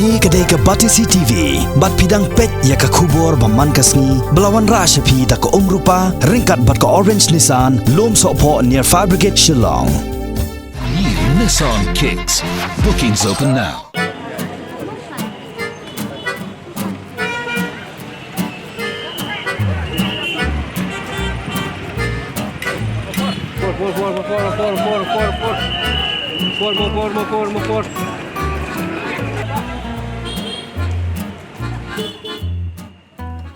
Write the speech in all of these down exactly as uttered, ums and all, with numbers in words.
Kane ka dei ka Batesi T V, bad phi dang peit ïa ka khubor ba man ka sngi, ba la wanrah sha phi da ka Umrupa, ryngkat bad ka Orange Nissan, Lumsohphoh near Fire Brigade Shillong. New Nissan Kicks. Bookings open now.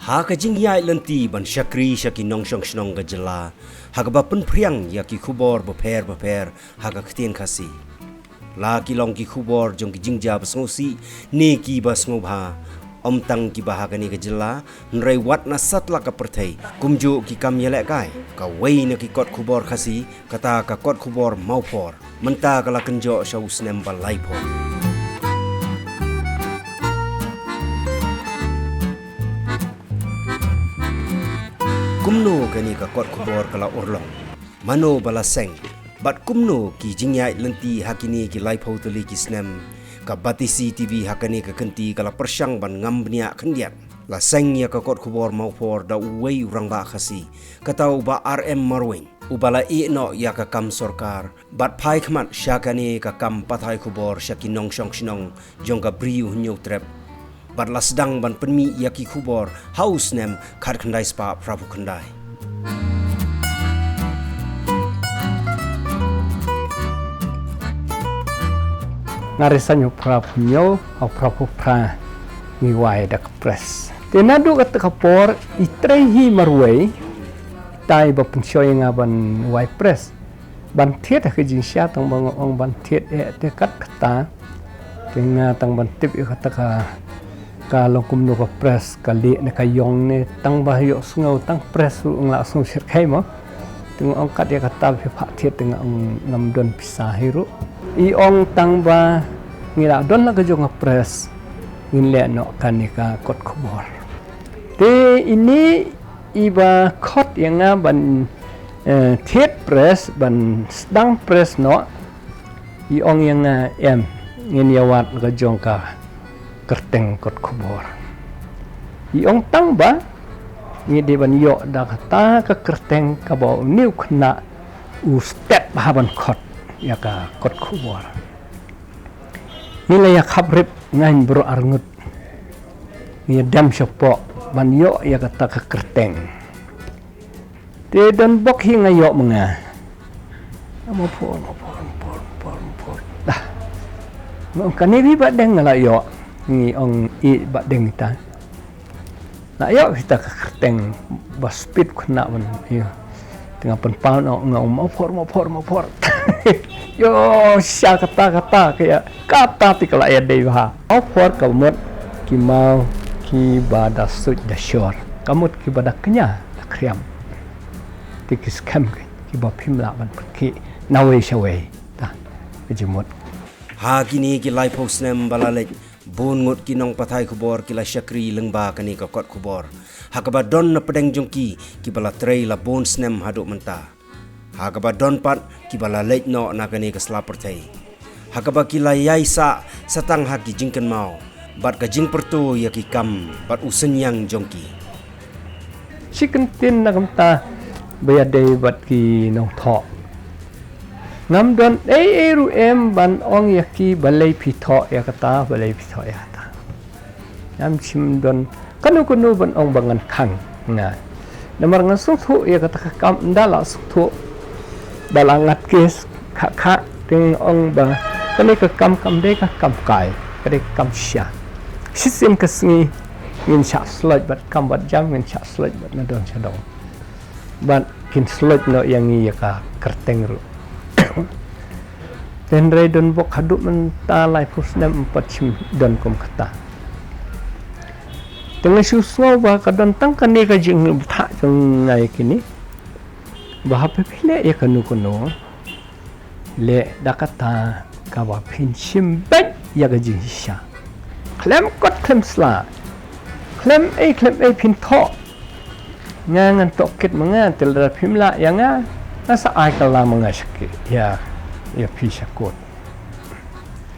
Ha ka jingïaid lynti ban shakri sha ki nongshong shnong ka jylla, ha kaba pynphriang ïa ki khubor bapher bapher ha ka ktien Khasi. La ki long ki khubor jong ki jingjia ba sngewsih ne ki ba sngewbha, ym tang kiba ha kane ka jylla, hynrei wat na satlak ka pyrthei, kumjuh ki kam ïalehkai. Kawei na ki kot khubor Khasi, kata ka kot khubor Mawphor, mynta ka la kynjoh sha u snem ba laiphew. Kumno kane ka kot khubor ka la urlong? Mano ba la seng? Bad kumno ki jingïaid lynti ha kine ki laiphew tylli ki snem? Ka Batesi T V ha kane ka kynti ka la pyrshang ban ngam bniah khyndiat. La seng ïa ka kot khubor Mawphor da uwei u rangbah Khasi, kata u Bah R M Marwein, uba la ïeh noh ïa ka kam sorkar bad phai khmat sha kane ka kam pathai khubor sha ki nongshong shnong jong ka Bri U Hynñiewtrep. Bad la sdang ban pynmih ïa ki khubor ha u snem khatkhyndai spah phraphew khyndai. Nga resa u phraphew hynñiew, u phraphew phra ngi wai da ka press. Te naduh kata ka por i trei hi marwei, tai ba pynshoi nga ban wai press. Ban thied ha ka jingshisha tang ba nga ong ban thied eh te kat kata. Te nga tang ban tip ïa kata ka, ka long kumno ka press, ka lieh ne ka ïong ne, tang ba ïohsngew tang press ruh nga la sngew shyrkhei mo. Te nga ong kat ïa kata phi phah thied, te nga ong ngam don pisa hi ruh. I ong tang ba ngi la don la ka jong ka press, ngin leh noh kane ka kot khubor. Te ine iba khot ïa nga ban, eh, thied press, ban sdang press noh, i ong ïa nga em, ngin ïa wad ka jong ka kyrteng kot khubor. I ong tang ba ngi dei ban ïoh da kata ka kyrteng kaba une u khynnah u stet bha ban khot ïa ka kot khubor. Ngi la ïa khap rip, nga hi baroh arngut. Ngi ïa dem shapoh ban ïoh ïa kata ka kyrteng. Te don bok hi nga ïoh ma nga. Mawphor, Mawphor, Mawphor, Mawphor, Mawphor. Dah. Nga ong kane hi Bahdeng nga la ïoh. Ngi ong i Bahdeng ita. La ïoh kita ka kyrteng ba speed khynnah ban ïa. Te nga pynpaw noh nga ong Mawphor, Mawphor, Mawphor. Ïoh sha kata kata ka ïa. Kata te ka la ïa dei bha. Mawphor ka mut ki maw kiba da suit da shor. Ka mut kiba da kñia da khriam. Te ki skhem ki, kiba phim lah ban pyrkhi nawei shawei. Ta, ka jingmut. Ha kine ki laiphew snem ba la leit, bun ngut ki nongpathai khubor ki la shakri lyngba kane ka kot khubor. Ha kaba don na pdeng jong ki, kiba la trei la bun snem haduh mynta. Ha kaba don pat, kiba la leit noh na kane ka sla pyrthei. Ha kaba ki la ïai sah, sa tang ha ki jingkynmaw. Bad ka jingpyrto ïa ki kam, bad u synñiang jong ki. Shi kyntien na ka bynta ba ïadei bad ki nongthoh. Ngam don ei ei ruh em ban ong ïa ki balei phi thoh ïa kata, balei phi thoh ïa kata. Ngam shym don kano kano ban ong ba ngan khang nga. Namar ngan sngewthuh ïa kata ka kam, ynda la sngewthuh, da la ngat case, kha kha, te nga ong ba kane ka kam kam dei ka kam kai, ka dei ka kam sha. Shisien ka sngi ngin shah sloit bad kam bad jam, ngin shah sloit bad na don sha dong. Bad kin sloit noh ïa ngi ïa ka kyrteng ruh. Te hynrei don bok haduh mynta laiphew snem ym pat shym don kum kata. Te nga shu sngew ba ka don tang kane ka jingbthah jong nga ïa kine. Ba haba phi leh ïa kano kano, leh da kata kaba phin shim beit ïa ka jingshisha. Khlem kot khlem sla. Khlem ei khlem ei phin thoh. Nga ngan tohkit ma nga, te lada phim lah ïa nga, nga sa ai kylla ma nga sha ki, ïa, ïa phi sha kot.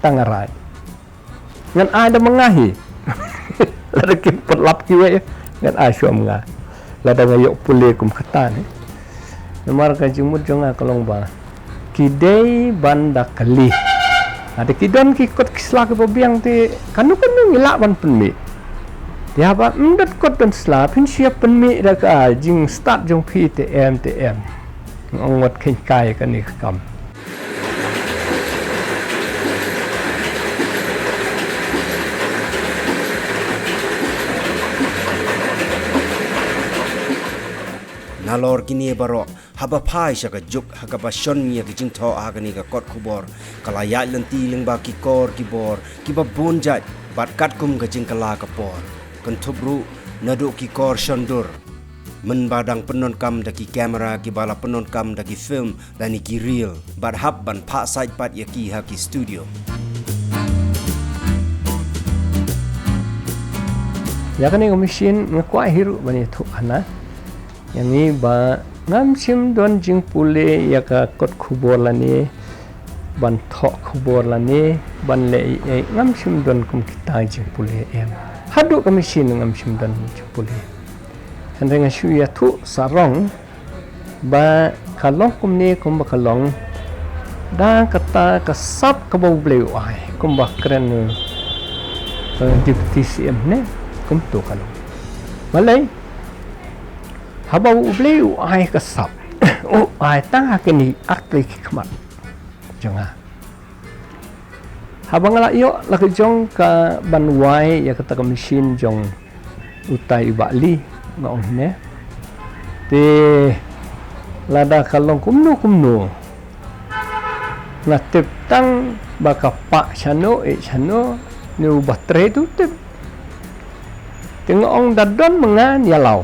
Tang arai. Ngan ai da ma nga hi. Lada kim pat lap kiwei, ngan ai shuwa ma nga. Lada nga ïoh pule kum kata ne. Namar ka jingmut jong nga ka long ba ki dei ban da kali. Lada ki don ki kot ki sla kiba biang te kano kano ngi lah ban pynmih. Te haba ym don kot don sla phin shu ïa pynmih da ka jingstad jong phi te em te em. Nga ong wat kheiñ kai kane ka kam. Nalor kine baroh, haba phai sha ka juk ha kaba shon ïa ka jingthoh ha kane ka kot khubor, ka la ïaid lynti lyngba ki kor ki bor kiba bun jait bad katkum ka jingkylla ka por. Kynthup ruh naduh ki kor shondur mynba dang pyndonkam da ki kamera kiba la pyndonkam da ki film lane ki reel bad hap ban phah sait pat ïa ki ha ki studio. Ïa kane ka machine nga kwah hi ruh ban ïathuh hana ïa ngi ba ngam shym don jingpule ïa ka kot khubor lane ban thoh khubor lane ban leh ei ei, ngam shym don kum kita jingpule em. Haduh ka machine ngam shym don jingpule. Hynrei nga shu ïathuh sarong ba ka long kumne kumba ka long da kata ka sap kaba U Blei u ai kumba kren, eh, Deputy C M ne, kumto ka long. Balei? Haba U Blei u ai ka sap, u ai tang ha kine ar tylli ki khmat jong nga. Haba nga la ïoh la ka jong ka ban wai ïa kata ka machine jong utai u Bah Lee, nga ong ne. Te lada ka long kumno kumno, nga tip tang ba ka pah shano eh shano, ne uba trei tu tip. Te nga ong da don ma nga ïa law.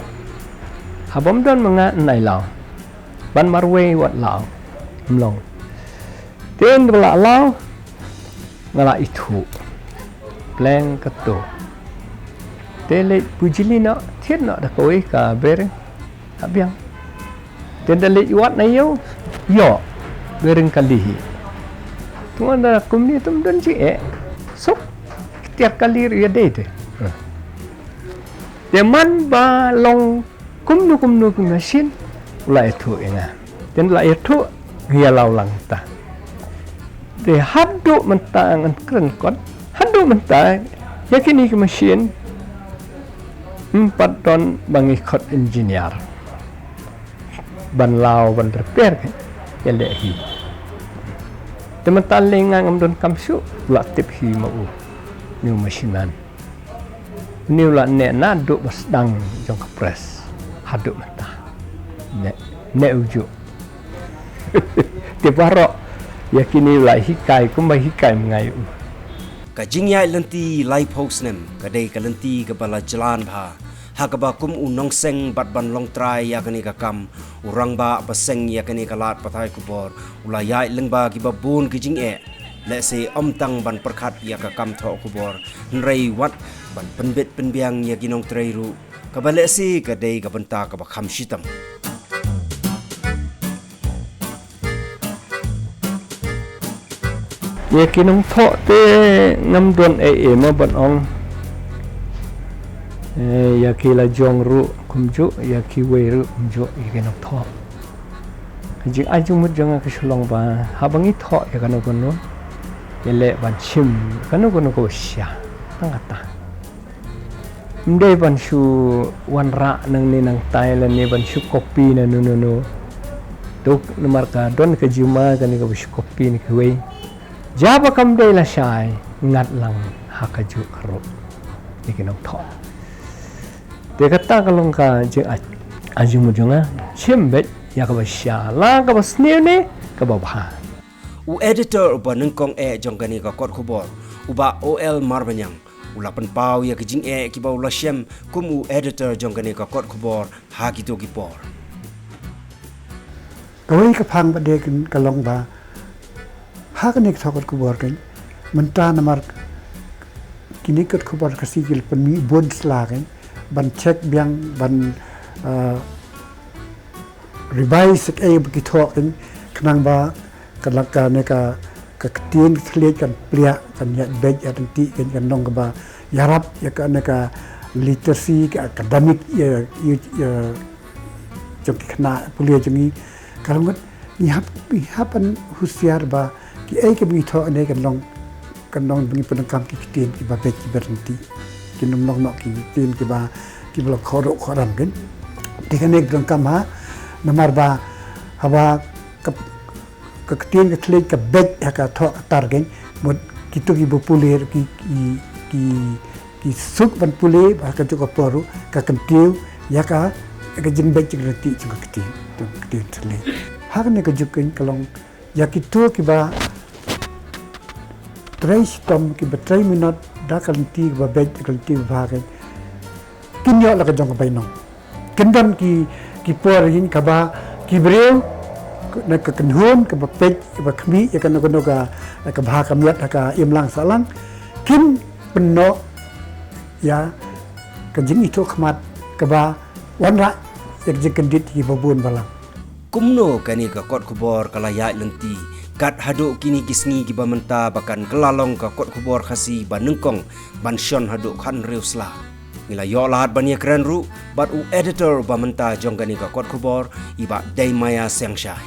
Haba ym don ma nga nai law. Ban marwei wat law. Ym long. Te ynda la law nga la ithuh. Pleng kato. Te leit bujli noh, thied noh da kawei ka bearing. Ha biang. Te da leit wad na ïew, ïoh, bearing kali hi. Te nga da kumne tum don jingeh. Suk, ki tiar kali ruh ïa dei te. Te man ba long kumno kumno ki machine, u la ïathuh ïa nga. Te la ïathuh, ngi ïa law lang ta. Te haduh mynta ngan kren kot, haduh mynta, ïa kine ki machine, ym pat don ba ngi khot engineer. Ban law ban repair ka, ïa leh hi. Te mynta lei nga ngam don kam shuh, u la tip hi ma u. Une u machine man. Une u la neh naduh ba sdang jong ka press. Haduh mynta. Neh, neh u juh. Te baroh, ïa kine u la hikai, kumba hikai ma nga ïa u. Ka jingïaid lynti laiphew snem, ka dei ka lynti kaba la jlan bha. Ha kaba kum u nongseng bad ban long trai ïa kane ka kam, u rangbah ba seng ïa kane ka lad pathai khubor, u la ïaid lyngba kiba bun ki jingeh. Lehse ym tang ban pyrkhat ïa ka kam thoh khubor, hynrei wat ban pynbit pynbiang ïa ki nongtrei ruh, kaba lehse ka dei ka bynta kaba kham shitom. Ïa ki nongthoh te ngam don ei ei mo ban ong. Eh, ïa ki la jong ruh kumjuh, ïa kiwei ruh kumjuh, ïa ki nongthoh. Ka jingai jingmut jong nga ka shu long ba haba ngi thoh ïa kano kano, ïa leh ban shim kano kano kaba shisha. Tang kata. Ym dei ban shu wanrah nangne nangtai lane ban shu copy na no no no. Duk namar ka don ka jingma kane kaba shu copy na kiwei. Jia ba kam dei lashai, ngat lang ha kajuh ka ruh. Ïa ki nongthoh. Te kata ka long ka jingai jingmut jong nga, shim beit ïa kaba shisha, la kaba sniew ne kaba bha. U editor uba nyngkong eh jong kane ka kot khubor, u Bah O L Marbaniang, u la pynpaw ïa ki jingeh kiba u la shem kum u editor jong kane ka kot khubor ha kito ki por. Kawei ka phang ba dei ka long ba ha kane ka thoh kot khubor kan, mynta namar kine kot khubor ka si ki la pynmih bun sla kan, ban check biang, ban, ah, revise kaei ba ki thoh kan, khnang ba ka la kane ka, Ka ktien ka thylliej kan pliah, kan ïaid beit ïaid ryntih, kan, kan long kaba ïarap ïa kane ka literacy, ka academic, ïa, ïa, ïa, jong ki khynnah pule jong ngi. Ka long ngi hap, ngi hap ban husiar ba kiei kiba ngi thoh ne kan long, kan long ba ngi pyndonkam ki ktien kiba beit kiba ryntih. Kin ym long noh ki ktien kiba, kiba long khoroh khoram kin. Te kane ka donkam ha, namar ba haba ka, ka ktien ka thylliej ka beit ha ka thoh ka tar kin, mut kito kiba pule ki, ki, ki, ki suk ban pule ba ha kajuh ka por ruh ka kyntiew ïa ka, ïa ka jingbeit jingryntih jong ka ktien, jong ka ktien thylliej. Ha kane ka juk kin ka long ïa kito kiba trei shitom, kiba trei minot da ka lynti kaba beit, da ka lynti kaba bha kin, kin ïoh la ka jong ka bainong. Kin don ki, ki por ïing kaba ki briew na ka kynhun kaba peit, kaba khmih ïa kano kano ka, ka bha ka miat ha ka imlang sahlang, kin pynnoh ïa ka jingithuh khmat kaba wanrah ïa ka jingkyndit ïa kiba bun balang. Kumno kane ka kot khubor ka la ïaid lynti kat haduh kine ki sngi kiba mynta ba kan kylla long ka kot khubor Khasi ba nyngkong ban shon haduh khathynriew sla. Ngi la ïoh lad ban ïakren ruh bad u editor ba mynta jong kane ka kot khubor, i Bah Deimaya Sengshai.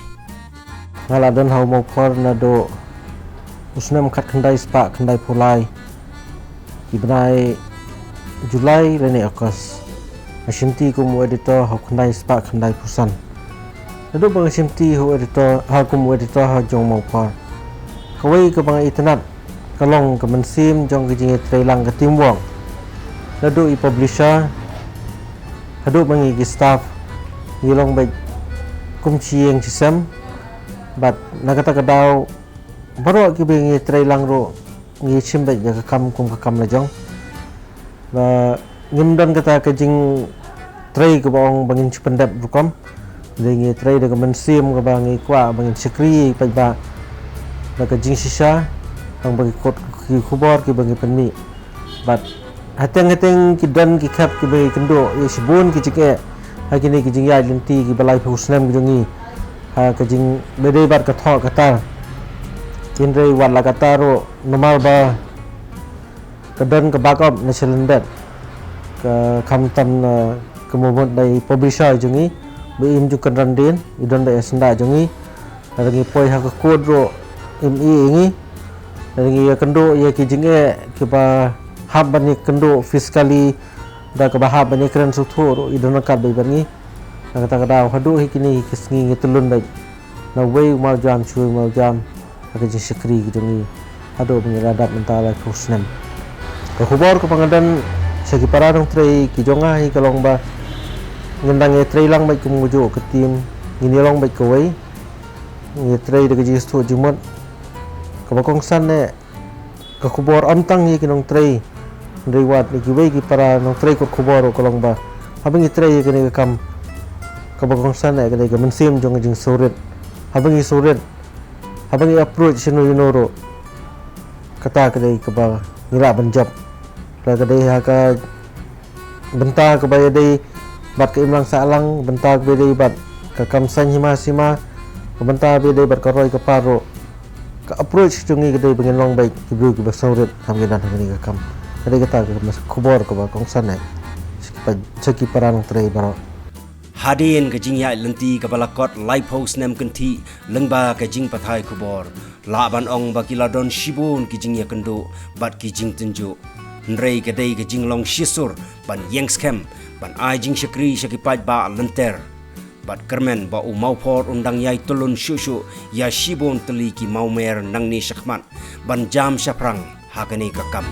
Nga la don ha u Mawphor naduh u snem khatkhyndai spah khyndaiphew lai, ki bnai July lane August. Nga shimti kum u editor ha u khyndai spah khyndaiphew san. Naduh ba nga shimti ha u editor, ha kum u editor ha jong u Mawphor, kawei kaba nga itynnad ka long ka mynsiem jong ka jingïatreilang, ka teamwork. Naduh i publisher haduh ba ngi ki staff, ngi long beit kum shi ïing shi sem. Bad na kata ka daw baroh kiba ngi ïatreilang ruh ngi shim beit ïa ka kam kum ka kam la jong. Ba ngim don kata ka jingtrei kaba ong ba ngin shu pyndep rukom. Ngi ïatrei da ka mynsiem kaba ngi kwah ba ngin shakri paidbah da ka jingshisha, tang ba ki kot ki khubor kiba ngi pynmih. Bad hateng hateng ki don ki khep kiba ngi kynduh ïa shibun ki jingeh ha kine ki jingïaid lynti kiba laiphew snem ki jong ngi ha ka jing, ba dei bad ka thoh ka tar. Hynrei wat la katta ruh, namar ba ka don ka backup na sha lyndet, ka khamtam na ka mut dei publisher jong ngi, ba im ju kynran dien, i don ba ïa syndah jong ngi. Lada ngi poi ha ka kot ruh im i ïa ngi. Lada ngi ïakynduh ïa ki jingeh kiba hap ban ïakynduh physically, da kaba hap ban ïakren sngewthuh ruh i don ryngkat bad ngi. Na kata ka daw haduh hi kine ki sngi ngi tylun beit na uwei u mawjam sha uwei u mawjam ha ka jingshakri ka jong ngi haduh ba ngi la dap mynta laiphew snem. Ka khubor kaba nga don sha ki para nongtrei ki jong nga hi ka long ba ngin dang ïatreilang beit kum kajuh ka team, ngin ïalong beit kawei, ngin ïatrei da ka jingsngewthuh jingmut. Kaba kongsan eh ka khubor ym tang ïa ki nongtrei, hynrei wat ïa kiwei ki para nongtrei kot khubor ruh ka long ba haba ngi trei ïa kane ka kam, kaba kongsan eh ka dei ka mynsiem jong ka jingsngewrit. Haba ngi sngewrit, haba ngi approach shano shano ruh, kata ka dei kaba ngi lah ban jop. Lada ka dei ha ka bynta kaba ïadei bad ka imlang sahlang, bynta kaba ïadei bad ka kam saiñ hima sima, ka bynta kaba ïadei bad ka roi ka par ruh, ka approach jong ngi ka dei ba ngin long beit ki briew kiba sngewrit haba ngi don ha kane ka kam. Ka dei kata ka khubor kaba kongsan eh sha ki pa-, sha ki para nongtrei baroh. Hadien ka jingïaid lynti kaba la kot laiphew snem kynthih lyngba ka jingpathai khubor, lah ban ong ba ki la don shibun ki jingïakynduh bad ki jingtynjuh. Hynrei ka dei ka jinglong shisur ban ïeng skhem, ban ai jingshakri sha ki paidbah lynter. Bad kyrmen ba u Mawphor un dang ïai tylun shuh shuh ïa shibun tylli ki mawmer nangne shakhmat ban jam shaphrang ha kane ka kam.